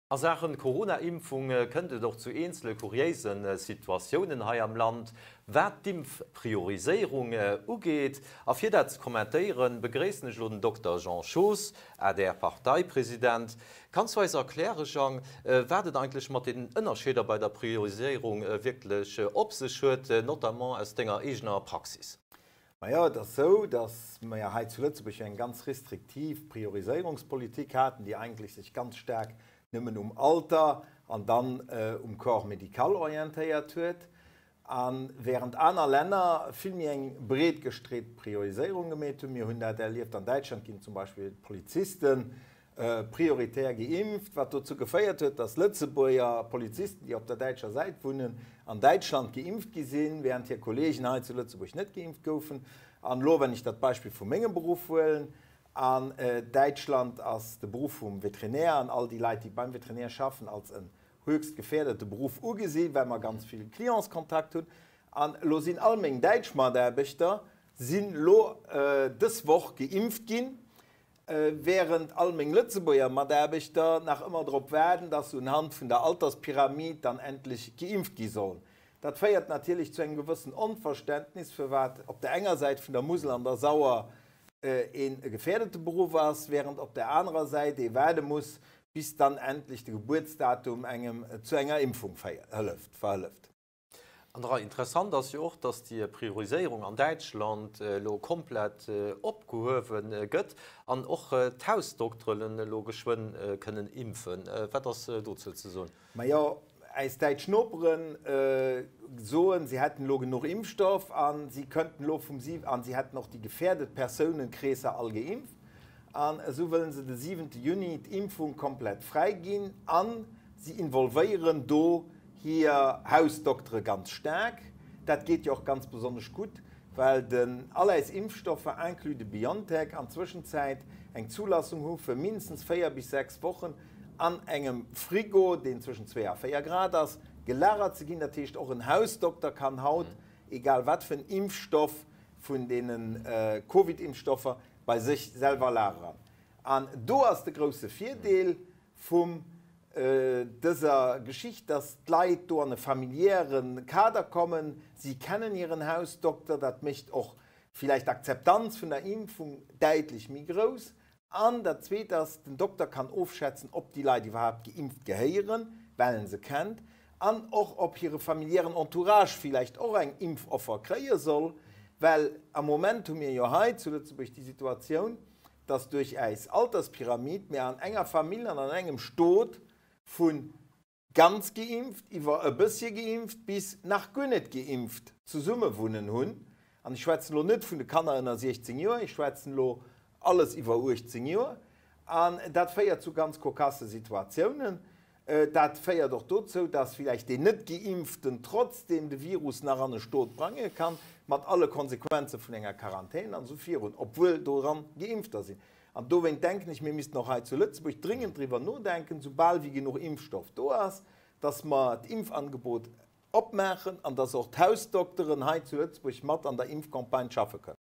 A Saachen Corona-Impfung kënnt et och zu eenzele kuriéise Situatiounen hei am Land, wat d'Impfprioriséierung ugeet. A fir dat ze kommentéieren, begréissen ech elo den Dokter Jean Schoos, ADR-Parteipresident. Kanns du eis erklären, Jang, wat et eigentlech mat den Ënnerscheeder bei der Prioriséierung wierklech op sech huet, notamment aus denger eegener Praxis? Majo, et ass esou, datt mer hei zu Lëtzebuerg jo eng ganz restriktiv Prioriséierungspolitik haten, déi eigentlech sech ganz staark nëmmen um Alter an dann um Corps médical orientéiert huet. A während aner Länner vill méi eng breet gestreet Prioriséierung gemeet hunn, mir hunn dat erlieft, an Däitschland ginn zum Beispill d'Polizisten prioritär geimpft, wat dozou geféiert huet, datt Lëtzebuerger Polizisten, déi op der däitscher Säit wunnen, an Däitschland geimpft gi sinn, während hir Kollegen hei zu Lëtzebuerg net geimpft goufen. An elo, wann ech dat Beispill vu mengem Beruff huelen, an Däitschland ass de Beruff vum Veterinär an all déi Leit, déi beim Veterinär schaffen, als en höchst gefährdete Beruff ugesi, well mer ganz vill Clientskontakt hunn. An elo sinn all meng däitsch Mataarbechter sinn elo dës Woch geimpft ginn. Während all meng Lëtzebuerger Mataarbechter nach ëmmer drop waarden, dass se unhand vun der Alterspyramid dann endlech geimpft gi sollen. Dat féiert natierlech zu engem gewëssen Onverständnis, firwat op der enger Säit vun der Musel an der Sauer een e gefährdete Beruff ass, während op der anerer Säit ee waarde muss, bis dann endlech de Gebuertsdatum engem zu enger Impfung verhëlleft. An der Rei. Interessant ass jo och, dass déi Prioriséierung an Däitschland elo komplett opgehuewe gëtt an och d'Hausdokteren elo geschwënn kënnen impfen. Wat ass dozou ze soen? Majo, äis däitsch Nopere soen, si hätten elo genuch Impfstoff a si kënnten elo vum an si hätten och déi gefährdet Persounenkreesser all geimpft. An esou wëllen se de siwente Juni d'Impfung komplett fräi ginn an si involvéieren do hir Hausdoktere ganz staark. Dat geet jo och ganz besonnesch gutt, well den all äis Impfstoffer, inclus de Biontech, an Zwëschenzäit eng Zulassung hu fir mindestens 4 bis 6 Wochen an engem Frigo, deen zwëschen 2 a 4 Grad ass, gelagert ze ginn. Dat heescht, och en Hausdokter kann haut, egal wat fir en Impfstoff vun deene Covid-Impfstoffer, bei sech selwer lagern. An do ass de grousse Virdeel vum dëser Geschicht, dass d'Leit do an e familiäre Kader kommen, si kennen hiren Hausdokter, dat mécht och villäicht d'Akzeptanz vun der Impfung däitlech méi grouss. An dat Zweet ass, den Dokter kann ofschätzen, ob déi Leit iwwerhaapt geimpft gehéieren, well en se kennt, an och ob hire familiären Entourage villäicht och eng Impfoffer kréie soll, well am Moment hu mir jo hei zu Lëtzebuerg déi Situatioun, dass duerch äis Alterspyramid mir an enger Famill an an engem Stot vu ganz geimpft iwwer e bëssche geimpft bis nach guer net geimpft zesummewunnen hunn. An ech schwätzen elo net vun de Kanner ënner 16 Joer, ech schwätzen elo alles iwwer 18 Joer. An dat féiert zu ganz cocasse Situatiounen. Dat féiert och dozou, dass villäicht deen Net-Geimpften trotzdem de Virus nach an e Stot brange kann, mat alle Konsequenze vun enger Quarantän an esou virun, obwuel doran Geimpfter sinn. An dowéint denken ech, mir missten och hei zu Lëtzebuerg dringend driwwer nodenken, soubal wéi genuch Impfstoff do ass, dass mer d'Impfangebot opmaachen an dass och d'Hausdokteren hei zu Lëtzebuerg mat an der Impfcampagne schaffe kënnen.